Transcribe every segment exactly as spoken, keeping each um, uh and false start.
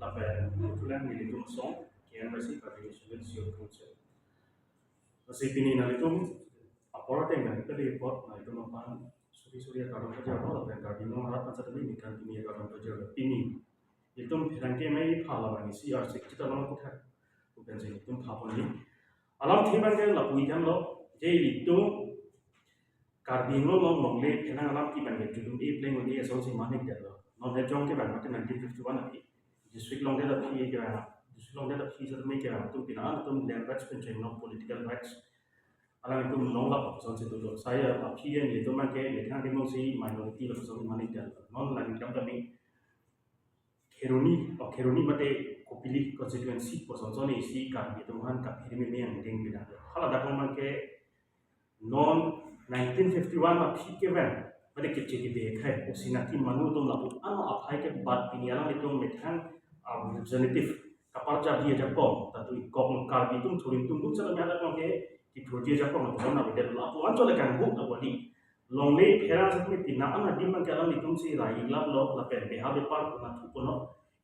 Lapen kepulang nelitum asong K N Y C, Karbi National Youth Council. Lasi pini nanglitum apor ateng nangpeli apot nanglitum aphan suri suri akardom pajirlo, lapen Karbi Anglong arat aphan setame ningkan kimi akardom pajirlo. Pini ilitum pherangke amei aphan labang isi arsik chita long aputhak pen si ilitum pha ponji. Alamthe abangke lapu-i tanglo, je ilitum Karbi Anglong along longle pherang alam kebi abangke judum-e pleng un-e asonsi manik detlo. Non hejong ke abang mate nineteen fifty-one aphi district longledet aphi ke abang, district longledet aphi setame ke abang atum pini an atum land rights pen chenglok political rights alanglitum longlap asonsi dolo. Sai aphi ke ilitum abangke methang adim alongsi minority lapuson manik detlo. Non nangli kedam tame Kheroni, o Kheroni mate Kopili constituency pu asonson isi Karbi atum aphan kaphere meme angdeng bidang. Haladak along abangke non nineteen fifty-one aphi ke abang mate keche kebe akhei, osinati manu atum lapu ano aphai ke bat pini alanglitum methang a representative kaparjadi ajakong, tatu ikok Karbi atum thuring tum tum setame haladak along ke kithurji ajakong atum na bidang lapu anchot le kanghu ta bodi. Longle pherang setame pini an adim abangke alanglitum si rai iklaplo, lapen beha bepar pu nathu puno,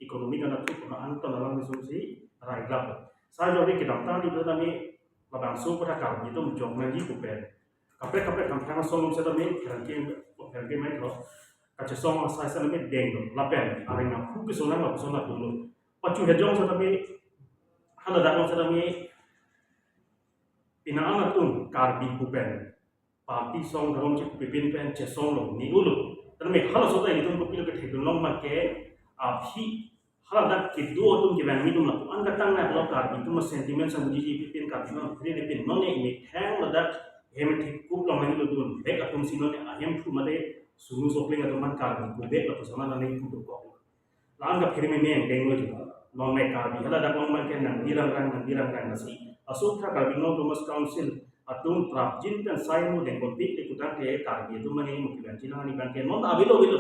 economy nathu puno, anton alanglitum si rai iklaplo. Sai jori kedamtang di tame labangso aputhak Karbi atum jok nangji pu pen kaprek kaprek Hamphang asong along setame pherangke, pherangke amei lo, kachesong asai setame denglo, lapen areng aphu kesonang lapuson lapulo. Pachu hejong setame haladak along setame pini an atum Karbi pu pen party song dhorom chepipin pen chesong long ni ulo. Tame halaso ta ilitum kopilo kethekdun long abangke aphi haladak kedo atum kevang mi atum lapu-an katang na lo Karbi atum sentiment sang buji pipin Karbi non phri ne pin non ne methang ladak hem thekup long nanglo dun bek atum si non ne ahem thu mate sunu sokling atum aphan Karbi ko bek lapu sama nang ne pu dokok. La-an kaphere meme angdeng lo ju. Non me Karbi haladak along abangke nangdi rangrang, nangdi rangrang lasi. Aso tha Karbi Anglong Autonomous Council atum prapjin pen sai mu dengkon pik le putangte Karbi atum mane mu kiban chinang ani abangke non avelo avelo.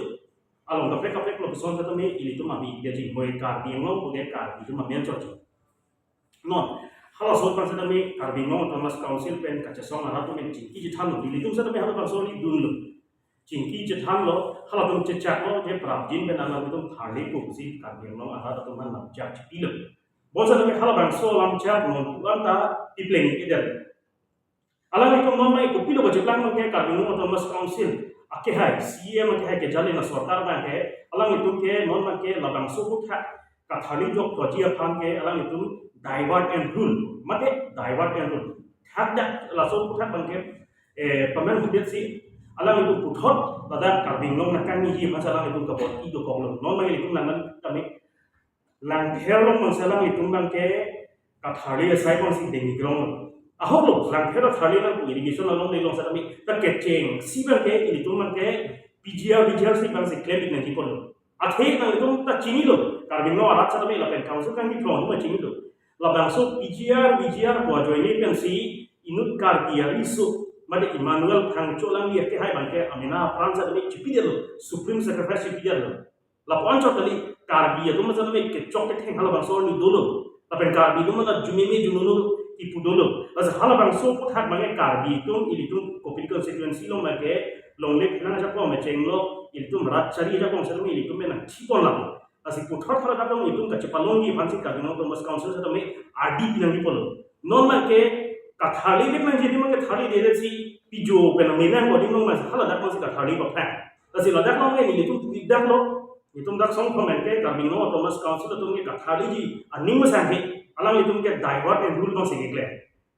Along kaprek kaprek lapuson setame ilitum abi dia ji moi Karbi Anglong pu ke Karbi atum amen chot ji. Non halaso abang setame Karbi Anglong Autonomous Council pen kachesong arat atum chingki chethanlo, ilitum setame halabangso ridunlo. Chingki chethanlo, halatum chechaklo, je prapjin pen alanglitum tharli pusi Karbi Anglong arat atum aphan lamchak chipilo. Bonsetame halabangso lamchak non pu-an ta pipleng-ik-edet. Alanglitum non mai kopilo kacheplang abangke Karbi Anglong Autonomous Council akehai, C E M akehai kejali na sorkar abangke, alanglitum ke non abangke labangso aputhak katharli jok toji aphan ke alanglitum divide and rule. Mate divide and rule. Thakdak laso aputhak abangke, eh, paman hudetsi alanglitum puthot ladak Karbi Anglong nangkangni hi aphan alanglitum kabor-i dokoklo. Non abang ilitum nangman tame Langpher along abangsi alanglitum abangke katharli asai abangsi dengji grong. Ahok lo, Langpher atharli nang irrigation along de along setame ta kechengsi abangke ilitum abangke P G R, V G R si abangsi klem-ik nangji ponlo. Athe nanglitum ta chinilo, Karbi Anglong arat setame lapen council kangni phlong atum chinilo. Labangso P G R, V G R pu ajoine pensi inut Karbi ariso, mate Emmanuel Phangcho alangli akehai abangke amena apran setame chipidetlo, supreme sacrifice chipidetlo. Lapu anchot kali Karbi atum setame kechok ketheng halabangso arni dolo. Lapen Karbi atum mane jumimi jumunu ipu dolo. Lasi halabangso aputhak abangke Karbi atum ilitum Kopili constituency along abangke longle pherang ajakong mechenglo, ilitum rat chari ajakong setame ilitum pen nangchipon lapu. Lasi puthot haladak along ilitum kachepalongji aphansi Karbi Anglong Autonomous Council setame ardi pinangji ponlo. Non abangke katharli bek nangji adim abangke tharli dedet si pijo pen menang ko adim along mas haladak alongsi katharli paphang. Lasi ladak along ke nelitum pu-ik daklo, nelitum dak song phamen ke Karbi Anglong Autonomous Council atum ke katharliji aning masang he, alanglitum ke divide and rule abangsi keklem.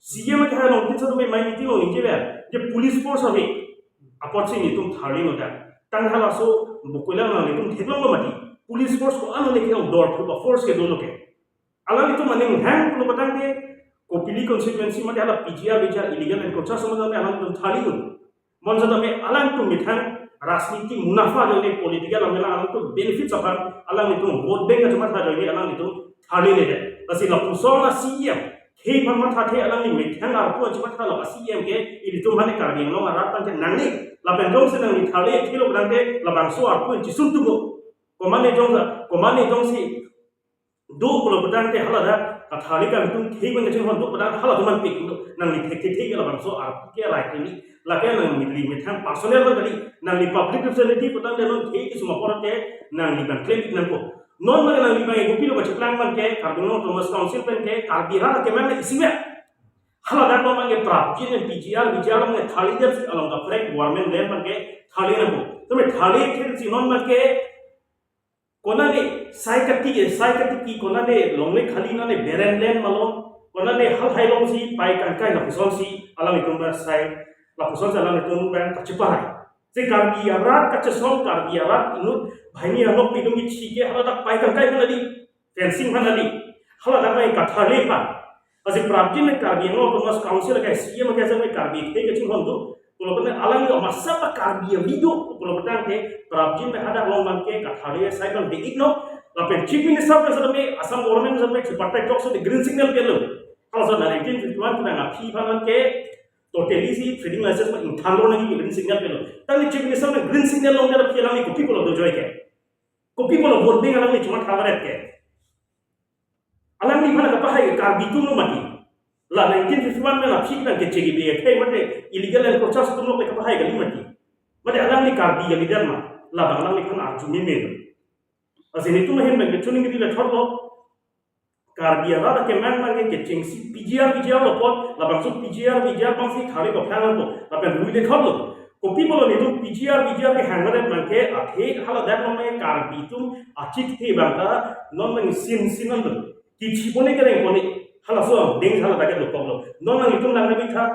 C E M akehai along tin setame mai meeting along ningjever, je police force ave, apotsi nelitum tharlilo dak. Tang halaso bukulang nanglitum theklonglo mati. Police force ko-an ne ke dor phu ba force ke dolo ke. Alanglitum aning hang pulo batang ke Kopili constituency mate hala P G R V G R illegal encroacher asonsi alangtum tharlilo. Bonsetame alangtum methang rajniti munapha ajoine political amela alangtum benefits aphan alanglitum vote bank kachematha ajoine alanglitum tharliledet. Lasi lapuson a C E M khei aphan mathathe alangli methang arpu chematha lo a C E M ke ilitum aphan Karbi Anglong arat aphan ke nangne lapen jongsi nangli tharli thilo abangke labangso arpu chisun tubo. Komane jongsa, komane jongsi do pulo abangke haladak katharli kangtung khei abang kachinghon do abang halatum aphan pik do, nangli thekthe thek labangso arpu ke rai kali, lake nangli methang personal abang kali, nangli public representative abang de non khei kesung apor ke nangli abang klem-ik nangpo. Non abang nangli abang kopilo kachiplang abang ke, Karbi Anglong Autonomous Council pen ke Karbi arat akemang na isi ya. Hala dak abang ke prapjin pen P G R, V G R abang ke tharli det si along kaprek government land abang ke tharli nangpo. Tumi tharli akhir si non abang ke konane sai katiki, sai katiki konane longle khali nane barren land ma lo, konane halahai along si pai kangkai lapuson si alanglitum abang sai, lapuson si alanglitum abang kachipahai. Si Karbi arat kachesong, Karbi arat inut banghini anokpidum kechike haladak pai kangkai aphan adi, fencing aphan adi, haladak abang katharli aphan. Lasi prapjin pen Karbi Anglong Autonomous Council ke C E M ke asam Karbi akhei kachinghon do. Pulo pen alangli masa pa Karbi avi do. Pulo pen ke prapjin pen hadak along abang ke katharli asai abang de-iknon. Lapen Chief Minister pen setame, Assam government setame, tripartite talks setame green signal pilo. Halaso nineteen fifty-one kedang aphi aphan ke totally si trading license ma ingthanlo nangji green signal pilo. Tangli Chief Minister pen green signal longdet aphi alangli kopi pulo dojoi ke? Kopi pulo vote ding alangli chuma thavaret ke? Alangliphan kapahai Karbi atum lo mati. La nineteen fifty-one pen aphi abang ke K G B akhei mate illegal encroachers atum lo kapahai kali mati. Mate alangli Karbi kalidet ma? Labang alangliphan arju meme. Lasi nelitum ahin abang ke choningri le thotlo. Karbi arat akemang abang ke kechengsi P G R, V G R lo apot, labangso P G R, V G R abang si tharli kaplang apot, lapen lui le thotlo. Kopi pulo nelitum P G R, V G R kehang mate abang ke athe haladak along abang ke Karbi atum achit the abang ta non abang sin sin non. Kichi pone kereng pone, halaso deng haladak ke dokoklo. Non nanglitum lang kami tha,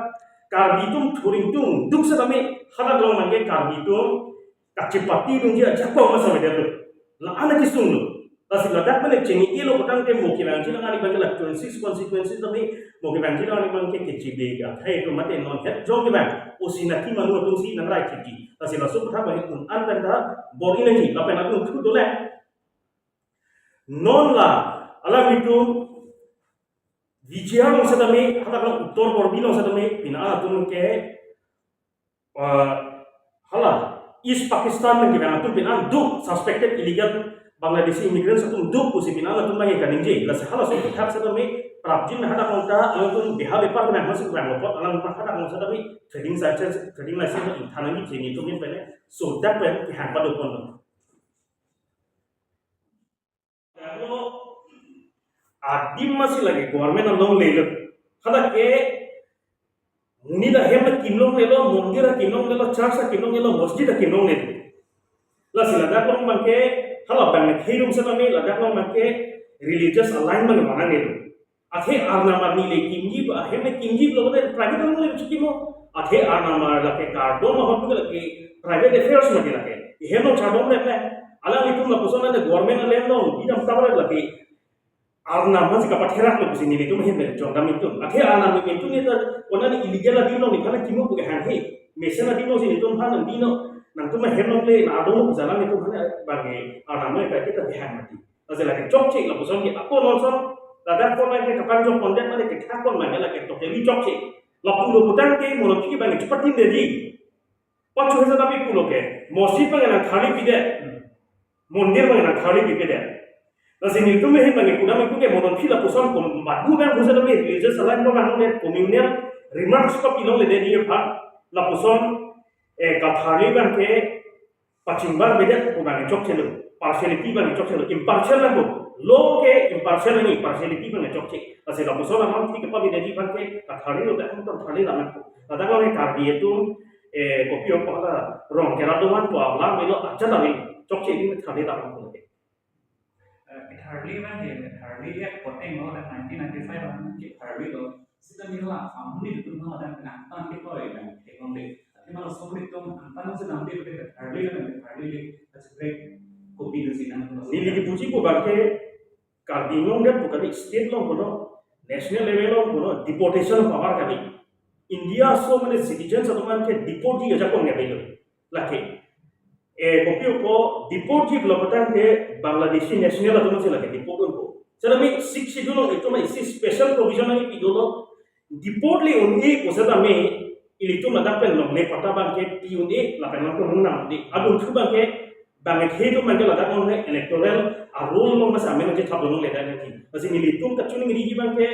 Karbi atum thuring atum duk setame hadak along abang ke Karbi atum kachipatidunji ajakong ma setame det lo. La-an akesung lo. Lasi ladak pen chengilo putangte mo kevangji nang ani abang ke la twenty-six constituency setame mo kevangji nang ani abang ke K G B akhei atum mate non het jong kevang, osinaki manu atum si nang rai kiji. Lasi laso aphuthak abang un-an pen ta bor-i nangji, lapen atum thu dole. Non la alanglitum V G R along setame, hadak along Uttar Borbil along setame, pini atum ke, ah, hala East Pakistan pen kevang atum pini duk, suspected illegal Bangladeshi immigrants atum duk pusi pini atum abang kaningje. Lasi halaso aphuthak setame prapjin hadak along ta alangtum beha bepar kevang masuk kevang apot alang hadak along setame trading license, trading license ingthan nangji nelitum ahin pen. So dak pen kehang padopon. Adim masi lake government along lelo. Hadak ke monit ahem akim longlelo, mondir akim longlelo, church akim longlelo, masjid akim longlelo. Lasi ladak along abang ke, hala abang ke kheirum setame ladak along abang ke religious align abang mana lelo. Athe arnam arni le kimji, ahem le kimji pulote private along le chikimo. Athe arnam ar lake kardom ahormu lake private affairs mati lake. Ihem along chardom le le. Alanglitum lapuson ante government alem along bidam tawar lake. Arnam masi kapatherak lo pusi nelitum ahin pen jongdam itum. Athe arnam le itum ne ta konane illegal adim along nephan kimo pu kehang he. Mesen adim along si nelitum aphan nangdino. Nangtum ahem along le nang adong pu jalan nelitum aphan abang ke arnam le ka kita kehang mati. Lasi lake chokche lapuson ke ako non son, ladak konane kapangjok pondet mane kethak pon mane lake totally chokche. Lapu lo putangte mo aphi abang ke chepatindetji. Pachu hesa tapi pulo ke, masjid abang nangtharli pidet, mondir abang nangtharli pipedet. Lasi nelitum ahin abang ke kudam itum ke mo aphi lapuson ko badu abang pusi tapi religious align abang longle, communal remarks ko pilongle dei aphan lapuson, eh, katharli abang ke pachingbar bedet pu abang chokche lo, partiality abang chokche lo, impartial lo. Law ke impartial ni, partiality abang chokche. Lasi lapuson alam thik kapabidetji abang ke katharli lo, dak atum tharli lam ko. Ladak along Karbi atum, eh, kopi o pala rong kera doman ko alam melo acha tharli, chokche ni tharli lam ko. Eh, ketharli abang ke, ketharli ya koteng lo, dak nineteen ninety-five abang ketharli lo. Sita nila family itu mah ada penantang kita ya, kan? Tekong deh. Tapi malah sulit dong, antang sedang dia ketharli kan, ketharli deh. Kasih break. Kopi di sini, neli kepuji ko abang ke Karbi Anglong dia bukan di state along kono, national level along kono, deportation power kali. India so many citizens atau kan ke deport ji ajakong ya belo. Lake. Eh, kopi ko deport ji pulo putangte Bangladeshi national atum si lake deport unpo. Setame Sixth Schedule along itum isi special provision nangpi dolo. Deport le un-e pu setame ilitum ladak pen longle patta abang ke pi un-e lapen alangtum nang un-e. Adunthu abang ke bang ke akhei atum abang ke ladak along electoral a-roll along masa amen ke thap longle dan nanti. Lasi nelitum kachiningriji abang ke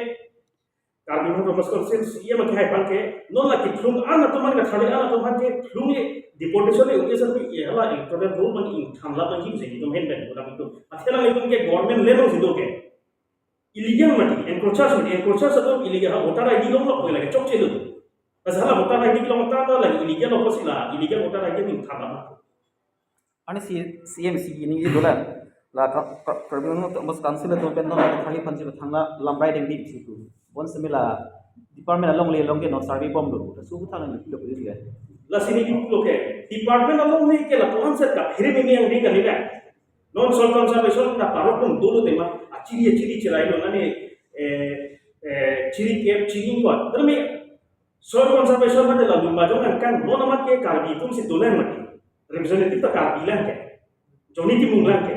Karbi Anglong Autonomous Council C E M ke hai abang ke, non la kephlung an atum, man katharli an atum abang ke phlungle, deportation le, oke sir, ye hala electoral roll abang ingthan lap abang jim jing itum hen pen bolang itum. Athe alanglitum ke government land alongsi do ke. Illegal mati, encroachers, encroachers atum illegal, ha voter I D longlo, koi lake chokche do. Pas hala voter I D long ta ta lake illegal lo, pusi la illegal voter I D ingthan lap. Ani si C M C ini itu lah. La ka- ka- Karbi Anglong Autonomous Council itu pen non kali panji tangla lamrai dengdi situ. Bon semila department alongle along ke non survey bom do. Su thang ni lo ko dia. Lasi neli pulo ke, department alongle ke lapu-an set kaphere meme yang ding kali na. Non soil conservation ta parok pun dolo tema, achiri achiri chirai lo nani, eh, eh, chiri ke chiri ko. Termi soil conservation mate la lumba jong angkang, non amat ke Karbi atum si dolang mati. Representative ta Karbi lang ke. Johnny Timung lang ke.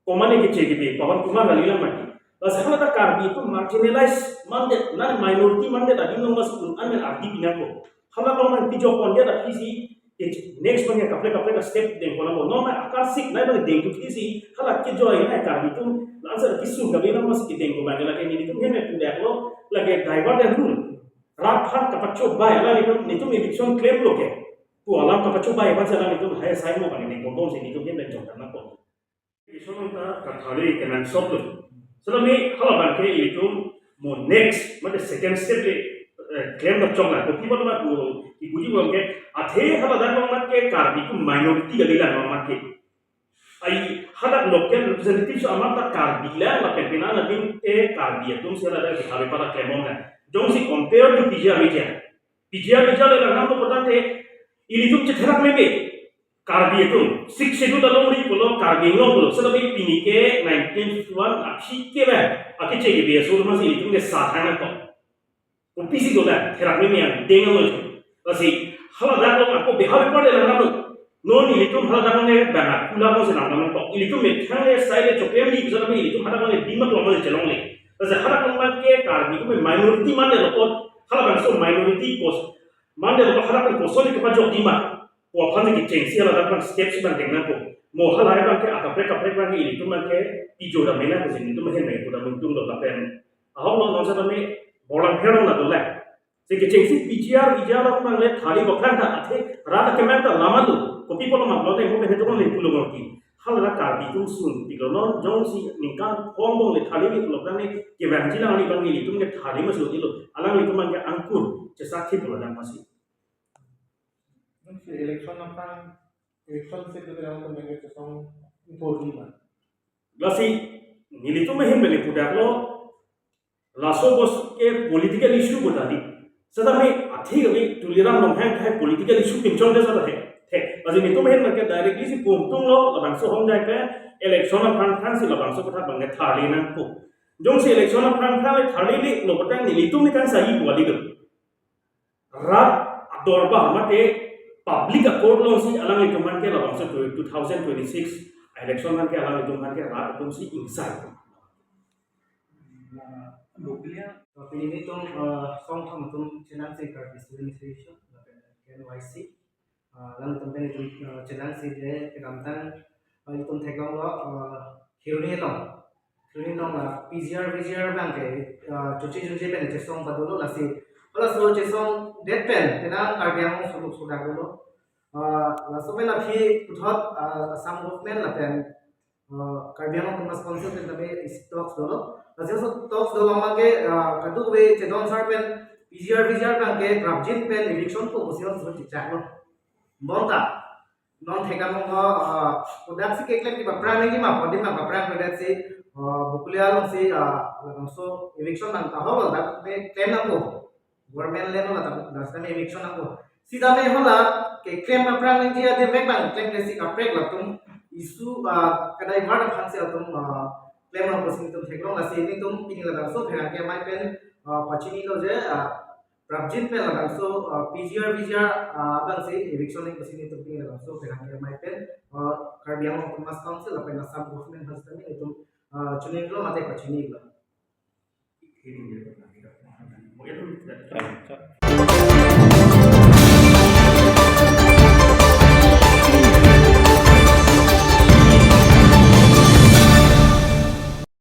Komane ke C G B, Pawan Kumar kali lang mati. Lasi hala ta Karbi atum marginalized mandet, non minority mandet adim nang mas un an men ardi pinang ko. Hala bang nang pijok pon dia ta pisi, ke next bang ya kaprek kaprek step deng pon nang ko. Non akarsik nai bang deng tu pisi, hala ke joy nai Karbi atum, la-an sa kisung Karbi nang mas ke deng ko bang lake nelitum hem me pudak lo, lake divert and rule. Rat phan kapacho bai, alanglitum, nelitum eviction claim lo ke. Pu alam kapacho bai, bang sa alanglitum, hai sai mo bang deng pon pon si nelitum hem me jok nang ko. Eviction ta katharli kenangsot lo. Selama hala bang ke ilitum mo next, mate second step le, eh, claim ta chok la. Kopi bang ma ko, ibuji bang ke, athe hala dak bang mat ke Karbi atum minority kali lang bang mat ke. Ai hadak local representative so amat ta Karbi lang, lapen pina na din ke Karbi atum si hala dak dihabe pada claim on na. Jongsi compare to P G R V G R. P G R V G R le lang nam lo potang ke, ilitum chetherak meme. Karbi atum, Sixth Schedule alongri pulo, Karbi Anglong pulo, seta pini ke nineteen fifty-one aphi ke ba, ake C G B aso ma si itum ke sa thang na ko. Ko pisi do la, therak meme yang deng lo. Lasi, hala dak lo ako behavior pa de la lo. Non ilitum hala dak lo ne bang akula mo se nang nang ko. Ilitum me thang le sai le chokem di bisa tapi ilitum hala dak lo ne dima to mo chelongle. Lasi hala dak lo ma ke Karbi atum minority mandet lo ko, hala bangso minority kos mandet lo ko, hala bang koson ke pajok dima. Ko aphan ke chengsi hala dak abang steps abang deng nang ko. Mo hala abang ke akaprek kaprek abang ke ilitum abang ke ijo da mena ko si nelitum ahin abang ko da mungtung lo lapen. Ahok lo nong sa tame bolang herong na dolang. Si kechengsi P G R, P G R abang le thari bokhan ta athe rat kemang ta lama lo. Kopi pulo ma lo ne mo ke hetong le pulo mo ki. Hala Karbi atum sun pilo non jongsi ningkan phong bong le thari le pulo ne kevangji lang ani abang ilitum ke thari mas lo ilo. Alanglitum abang ke angkur chesak thi pulo dang masi. Si election aphrang, election si tu dalam tu mengke chesong impor di ma. Lasi nelitum ahin beli pudak lo, laso bos ke political issue bo tadi. Seta me athi kami Tuliram Ronghang ke political issue pinchong de seta the. The. Lasi nelitum ahin ke directly si pungtung lo, labangso hong jai ke election aphrang aphrang si labangso kotha abang ke thari nang ko. Jongsi election aphrang aphrang le thari le lo kotha nelitum ni kan sahi bo adi do. Rat adorbar mate public accord alongsi alanglitum abang ke labangso two thousand twenty-six election abang ke alanglitum abang ke rat atum si ingsai. Nah, Buklia. Tapi ini tum, eh, song thang tum chenam si Karbi Student Association, K N Y C. Eh, alanglitum pen itum, eh, chenam si je kedamtang, eh, itum theklong lo, eh, Kheroni along. Kheroni along la P G R, V G R abang ke, eh, chuchi chuchi pen chesong padolo lasi. Hala so chesong det pen, kena Karbi Anglong suluk sudak dolo. Eh, laso pen aphi puthot, eh, Assam government lapen, eh, Karbi Anglong Autonomous Council pen tame isi talks dolo. Lasi so talks dolo abang ke, eh, kadokave chedon sar pen P G R, V G R abang ke prapjin pen eviction po pusi so chechak lo. Bonta, non thekdam lo, ah, kodak si keklem ke aphrang nangji ma, kodak ma aphrang kodak si, ah, Bokolia alongsi, ah, labangso eviction nang ta holo dak me klem nang ko. Government land lo dak, dak si me eviction nang ko. Seta me hala keklem aphrang nangji adim mek abang klem ke si kaprek latum issue, ah, kadai var aphan si latum, ah, klem nang ko si nelitum theklong lasi nelitum pini labangso pherangke amei pen, ah, pachini lo je, ah, prapjin pen labangso, ah, P G R, V G R, ah, abang si eviction nang ko si nelitum pini labangso pherangke amei pen, ah, Karbi Anglong Autonomous Council lapen Assam government aphan si nelitum, ah, chini lo mate pachini lo.